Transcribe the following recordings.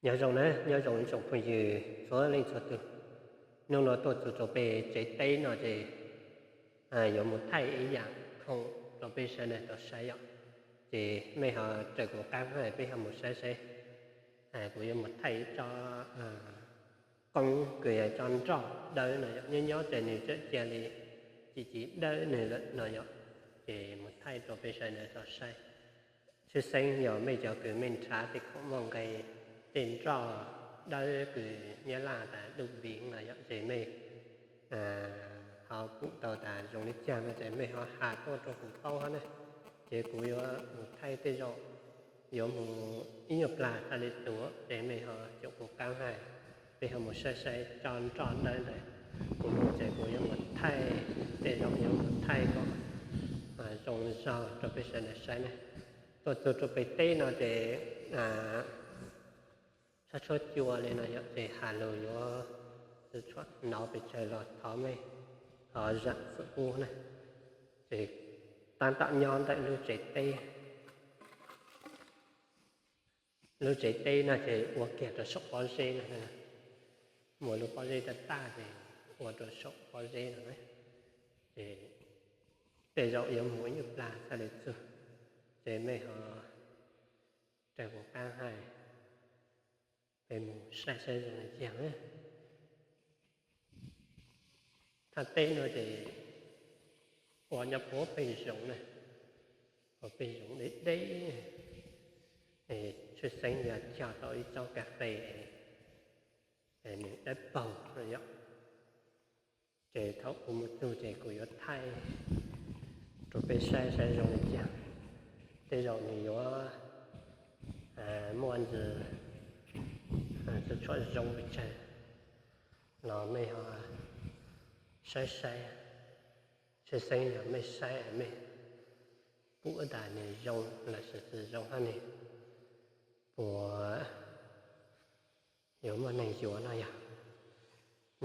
Nyob zoo na, nyob zoo ib tsoom phooj ywg txhua leej txhua tus. Hnub no tuaj txog rau pem tsev teb no ces yuav mus thaij ib yam khoom rau peb sawv daws tau saib yom. Ces mej ho raws kuv qab hais peb ho mus saib saib. Kuv yuav mus thaij ib tsob qoob kws yog tsob nroj dawb no yom, nyob nyob ces nws txawm cia li tsis tsis dawb nws lawm no yom. Ces mus thaij rau peb sawv daws tau saib. Tshwj xeeb yog mej cov kws mej nrhav tej khoom muaj nqis, tej nroj dawb kws nyab laj tas dub viv no yom, ces mej ho pum tau tas zoo li cas no ces mej ho has tuaj rau kuv paub hab na. Ces kuv yuav mus thaij tej zaum yuav mus ib nyuag plag txhaj li txug ces mej ho caum kuv qab hais, peb ho mus saib saib tsob nroj dawb ntawd. Kuv mus ces kuv yuav mus thaij, tej zaum yuav mus thaij kom zoo zog rau peb sawv daws saib ne. Tuaj txug rau pem teb no ces tshuab tshuab cua li no yom, ces has lug yuav tshuab hnov pes tsawg los thov mej ho zam txim pub na. Ces tab tom nyob ntawm lub tsev teb. Lub tsev teb no ces ua kiag rau saum pob zeb no, muaj lub pob zeb tag tag ces ua rau saum pob zeb no. Ces tej zaum yuav mus ib nyuag plag txhaj li txug, ces mej ho raws kuv qab hais, peb mus saib saib zoo li cas na. Thaj teb no ces ua nyob puag pem zoov na, puag pem zoov deb deb, tshwj xeeb yog cog tau ib tsob kas fes nws dawb paug no yom. Ces thaum kuv mus txug ces kuv yuav thaij rau peb saib saib zoo li cas. Tej zaum nws yuav muaj ntsis txhua txhua zoo pes tsawg los mej ho saib saib. Tshwj xeeb yog mej saib mej pum tas nws zoo lossis tsis zoo hab nws puas yuav muaj neeg yuav no yog.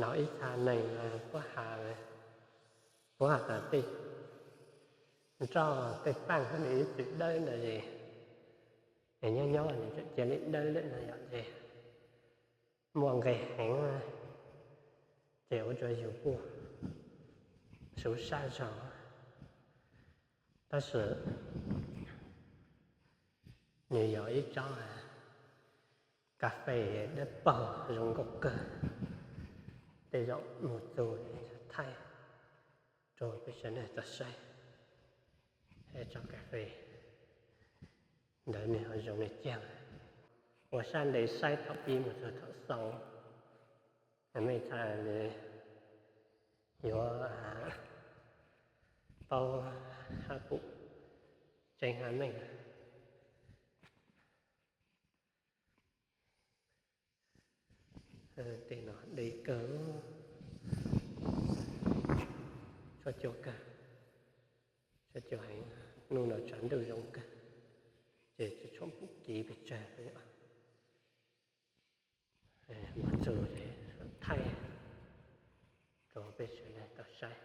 No ib txha neeg puab has, puab has tas tej nroj tej paaj hab nws ib txwm dawb ntawd es nyob nyob nws txawm cia li dawb lawm no yom, ces muaj nqis heev, ces ua rua yug kuj sub sab zog. Tab sis nws yog ib tsob kas fes dawb paug zoo nkauj kawg, tej zaum mus txug thaij rau peb sawv daws tau saib. Tsob kas fes ntawd nws ho zoo li cas, ua sab ntev saib thaum pib mus txug thaum xaus, mej txhaj le yuav paub hab pum tseeb hab meej. Tej no deb kawg, txhua cua kawg, txhua cua heev, nub no tshav ntuj zoo kawg, ces tsis tshua pum kev pes tsawg. Mus txug thaij rau peb sawv daws tau saib.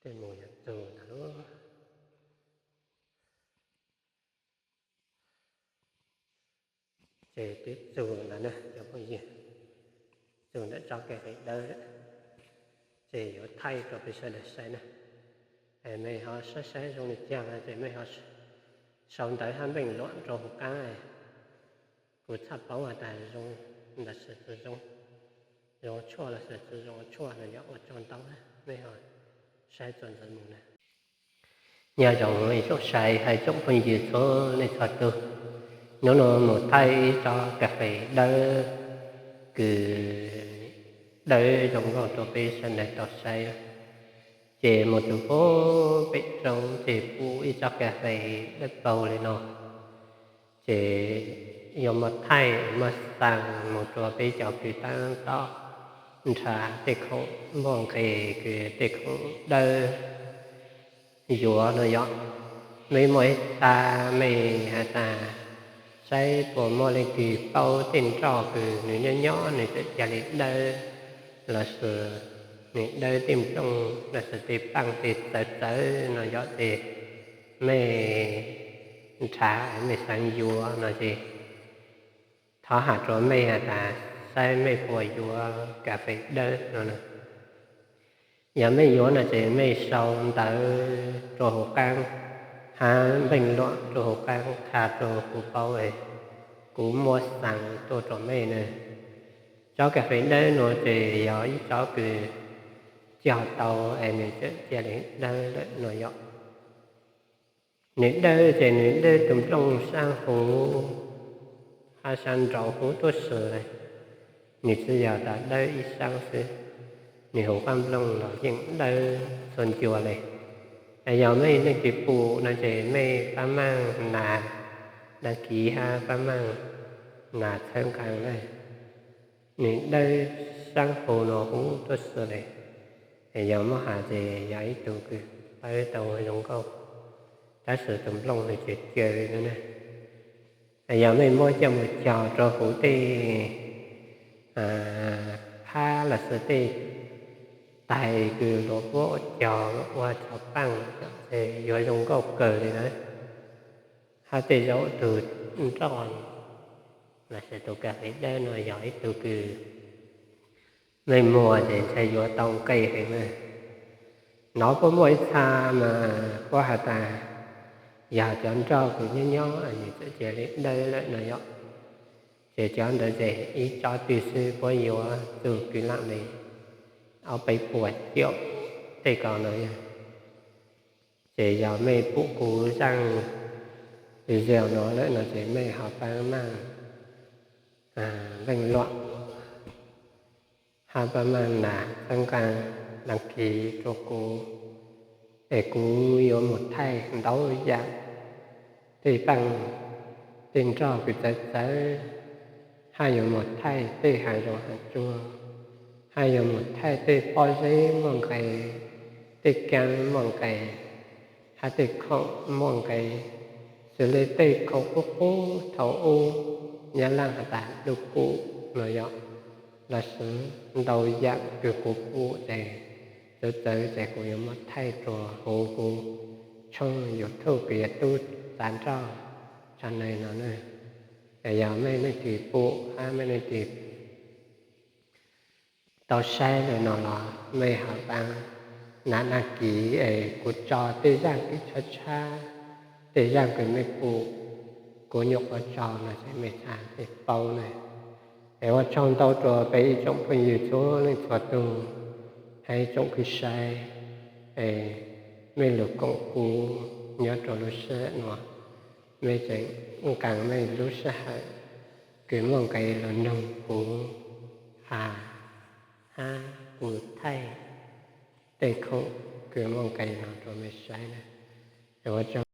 Tej mus yuav txug ntawd lub, ces twb txug ntawd na cov phooj ywg, txug ntawm tsob kas fes dawb, ces yuav thaij rau peb sawv daws saib na. Es mej ho saib saib zoo li cas ces mej ho sau ntawv hab npeej luam rau huv qaab, kuv txhaj paub has tas zoo lossis tsis zoo, zoo tshuaj lossis tsis zoo tshuaj no yog ua tsaug ntau, mej ho saib txuas ntxiv mus na. Nyob zoo ib tsoom saib hab tsoom phooj ywg txhua leej txhua tug, nub no mus thaij ib tsob kas fes dawb kws dawb zoo nkauj rau peb sawv daws tau saib. Ces mus txug puag pem roob ces pum ib tsob kas fes dawb paug li no, ces yuav muab thaij muab xaa mus rua peb cov kws taab tom nrhav tej khoom muaj nqis kws tej khoom dawb yuav no yom. Mej muaj ib txha mej has tas saib puas muaj leej twg paub tej nroj kws nws nyob nyob nws txawm cia li dawb, los sis nws dawb tej nplooj los sis tej paaj tej txawv txawv no yog ces mej nrhav mej xaav yuav no ces thov has rua mej has tas saib mej puas yuav kas fes dawb no. Yog mej yuav no ces mej sau ntawv rua huv qaab hab npeej luam rua huv qaab qha rua kuv paub es kuv muab xaav tuaj rua mej na. Tsob kas fes dawb nuav ces yog ib tsob kws cog tau es nws txawm cia li dawb lawm no yom. Nws dawb ces nws dawb tug nplooj saab huv hab saab nraud huv tuab si le. Nws tsi yog tas dawb ib saab xwb, nws huv qab nplooj los yeej dawb txhua ncua le. Es yog mej leej twg pum no ces mej pab maaj nas đăng ký hab pab maaj nas txhawb nqaa le. Nws dawb saab huv nuav huv tuab si le. Es yog muab has ces yog ib tug kws pawb tau zoo nkauj, tab sis tug nplooj nws caws caws no na. Yog mej muab coj moog cog rua huv tej phab los sis tej taig kws luas puab cog ua cog paaj ces yuav zoo nkauj kawg le na. Hab tej zaum tug nroj los sis tug kas fes dawb no yog ib tug kws mej muag ces ntshai yuav tau nqe heev na. Nov puab muaj ib txha mas puab has tas yog cov nroj kws nyob nyob nws txawm cia li dawb lawm no yom. Ces cov ntawd ces ib tsob twg xwb puab yuav txug kwv lam le ob peb puas caum tej ko no. Ces yog mej pum kuv zaaj video no lawm no ces mej ho pab maaj npeej luam hab pab maaj nas txhawb nqaa đăng ký rua kuv, es kuv yuav moog thaij ntau yaam tej paaj tej nroj kws txawv txawv, hab yuav moog thaij tej haav zoov haav tsuag, hab yuav moog thaij tej pob zeb muaj nqe, tej kaab muaj nqe, hab tej khoom muaj nqe, xws le tej khoom qub qub thaum ub Nyab Laaj has tas dub kub no yom, los sis ntau yaam kws kuv pum ces txawv txawv ces kuv yuav muab thaij rua huv kuv tshooj YouTube kws yog Tub Txav Nroj channel no na. Es yog mej leej twg pum hab mej leej twg tau saib le no los mej ho pab nas đăng ký es kuv tso tej zaaj kws tshab tshab, tej zaaj kws mej pum kuv nyuam qhuav tso no ces mej txhaj le paub na. Es ua tsaug ntau rua peb ib tsoom phooj ywg txhua leej txhua tug, hab ib tsoom kwv saib, es mej lug koom kuv nyob rua lub sij hawm no, mej tseem nqaa mej lub sij hawm kws muaj nqe lug noog kuv has hab kuv thaij tej khoom kws muaj nqe no rua mej saib na. Es ua tsaug.